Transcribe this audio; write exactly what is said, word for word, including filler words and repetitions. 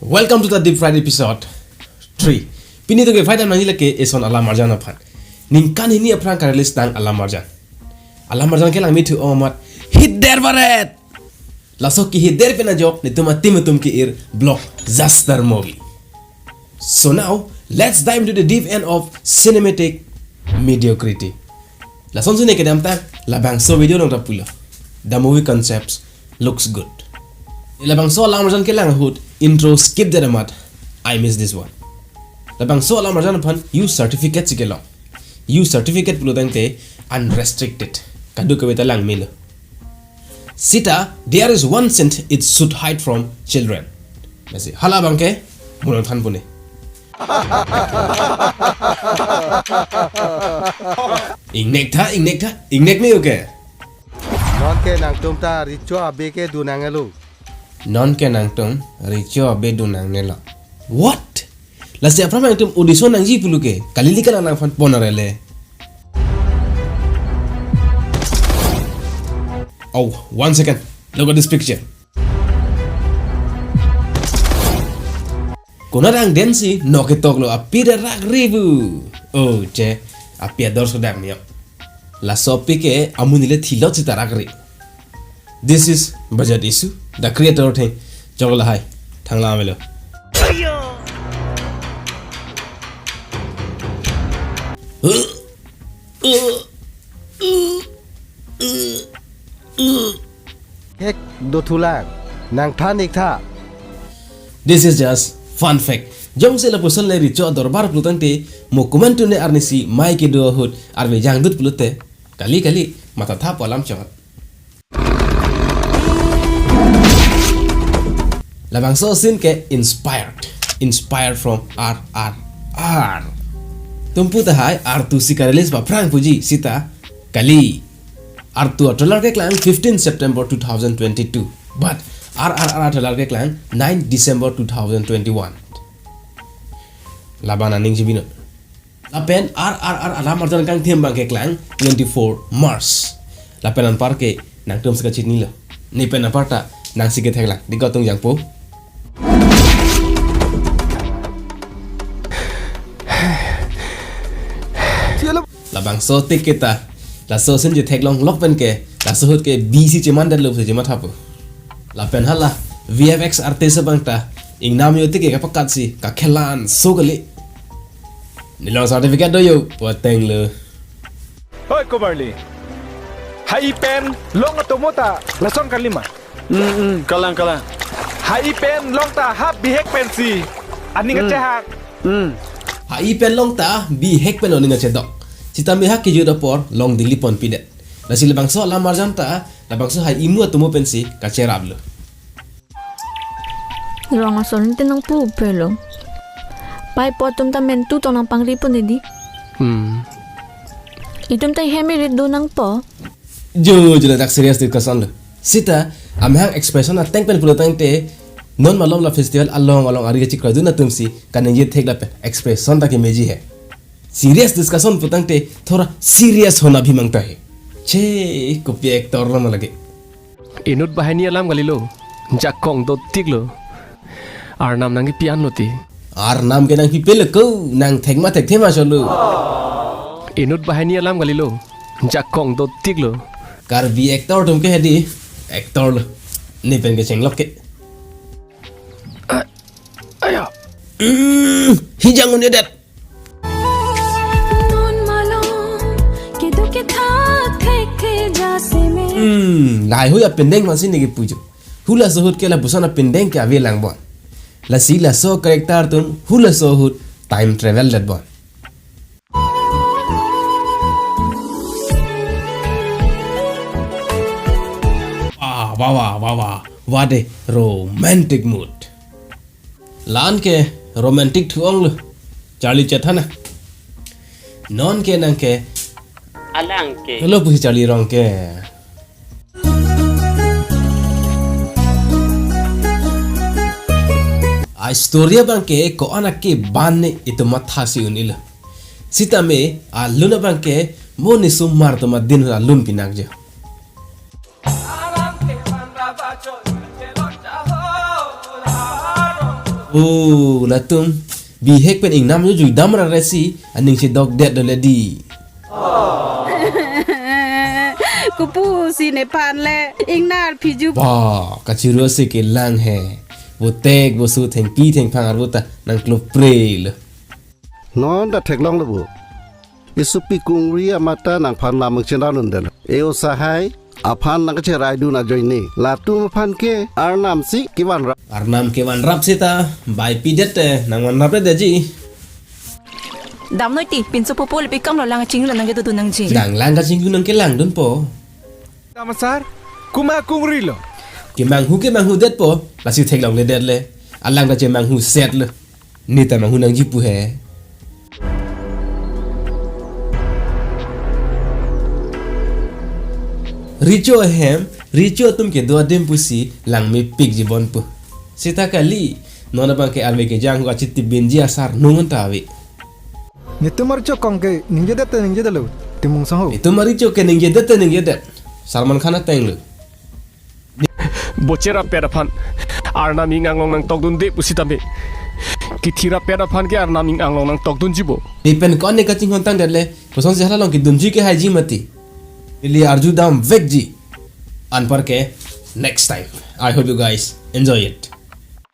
Welcome to the Deep Fried episode three. Pini atum ke fried nangji lake eson alamarjan aphan. Ningkan hini aphrang ka-release nang alamarjan. Alamarjan kelang mithu omat hit der baret. Laso kehit der pen ajok netum atim atum ke-ir blockbuster movie. So now, let's dive into the deep end of cinematic mediocrity. Lasonsi ne kedamtang labangso video along ta pulo. The movie concepts looks good. Labangso alamarjan kelang ahut intro skip der amat, I miss this one. Labangso alamarjan aphan use certificate si kelong. Use certificate pulo tangte unrestricted. Kadokave ta lang melo. Sita, there is one scent it should hide from children. Lasi hala abangke mo nangthan pune. Ingnek tha, ingnek tha, ingnek me oke. Nonke nangtum ta Richo Abe ke dun nangnelo. Nonke nangtum Richo Abe dun nangnelo. What? Lasi aphrang nangtum audition nangji pulo ke, kali lika lang nangphan pon arele. Oh, one second. Look at this picture. Konat angdeng si nok ketok lo, api darak ribu. Oh, che, api ador sodang niyo. Laso api ke amonit le thilot si tarak ri. This is budget issue. The creator thing. Choklo hai. Thangla melo. Hek do thulang. Nangthan ik tha. This is just fun fact. Jongsi lapuson le Richo adorbar pulo tangte mo komantu ne arnisi mai kedo ahut arve jangdut pulote. Kali kali matha tha pu alam chot. Labangso scene ke inspired. Inspired from R R R. Tum pu tahai R two si ka-release aphrang puji sita kali. R two a-trailer keklang fifteen September two thousand twenty-two. But R R R a-trailer keklang nine December two thousand twenty-one. Laban aning chibinon. Lapen R R R alamarjan kangthim abang keklang twenty-four March. Lapen anpar ke nangtum si kachini lo. Ne pen anpar ta nangsi kethek lang. Diko tung jangpo. Labangso tik kita. Laso scene chetheklong lok pen ke. Laso ahut ke B C cheman det lo si chemathapo. Lapen hala V F X artist abang ta ingnam yo tik ke kapakat si kakhelan so kali. Nelong certificate do yo, poteng lo. Hoi Komarli. Hai pen long atomo ta lason kalima. Hmm, hmm, kalang, kalang. Hai pen long ta ha bihek pensi aning Hmm. kachehak. Hmm. Hai pen long ta bihek pen aning kachedok. Sitame ha kejut apor long dili ponpidet. Lasi labangso alamarjan ta, labangso hai imu atomo pensi kacherap lo. Rong asor nite nangpu pelo. Pai po atum ta mentu tong nangpangri pon dedi. Hmm. Itum ta hemi rit do nangpo. Jo, jo, ladak serious discussion lo. Sita, amahang expression ateng pen pulo tangte, non malom la festival along along ari kachikroidun atum si kaningje thek lapen expression ta kemeji he. Serious discussion putangte, thora serious hona bhi mangta he. Che, kopi actor lo ma lage. Inut banghini alam kalilo, jakong do tik lo. Arnam nangkepi-an lo ti. Arnam ke nangpipe lo ko, nangthek ma thekthe ma cholo. Inut banghini alam kalilo, jakong do tik lo. Karbi actor atum ke hedi, actor lo. Ne pen kechenglok ke. A-, aya. Hmm, hijang un-edet. Non malom kedo kethak thekthe jase me. Hmm, lahai hui apindeng masi ne kepujo. Hula ahut ke lapuson apindeng ke ave lang bon. Lasi laso character atum hulaso ahut time travel det bon. Wah, wah, wah, wah, wah. What a romantic mood. La-an ke romantic thu-ong lo. Charli chethan na. Non ke nang ke. Alang ke. Hello pusi Charli rong ke. A-story abang ke ko-an akeban ne itum matha si un-elo. Sitame alun abang ke mo nisomar atum adin alun pinakjo. Oh, latum bihek pen ingnam jujui dam ra resi aning si dok det dole di. Kupu si nephan le ingnar phiju. Ba, kachiro si kelang he. Botek bosu thengpi thengphang arbo ta nang klopre lo. Non ta theklong lo bo. Isupi kungri amata nangphan lam chenra nun del. Eo sahai aphan nang cherai dun ajoine. Latum aphan ke arnam si kevan rap. Arnam kevan rap seta bai pidet te nang van rap de ji. Damnoi ti, pinso pupu le pikam lo lang chinglu nang ketu nangji. Nang lang kachinglu nang kelang dunpo. Dam asar, kuma kungri lo. Kemanghu kemanghu detpo, lasi theklong le det le. Alang ta chemanghu set le. Neta manghu nangji pu he. Recho ahem, recho atum kedo adim pusi lang mepik jibon pu. Seta kali, non abang ke arve kejang hu achiti binji asar nungan ta ave. Netum archo kong ke ningjedet te ningjedet lo, Timung Song ho. Netum archo ke ningjedet te ningjedet. Salman Khan ateng lo. Bocher apet aphan arnam ing anglong nangtokdunde pusitame, kithir apet aphan ke arnam ing anglong nangtokdunji bo. Nepen ko-an ne kachinghon tang det le, kosonsi hala along kedunji ke haiji mati. Ili arju dam vekji. Anpar ke next time. I hope you guys enjoy it.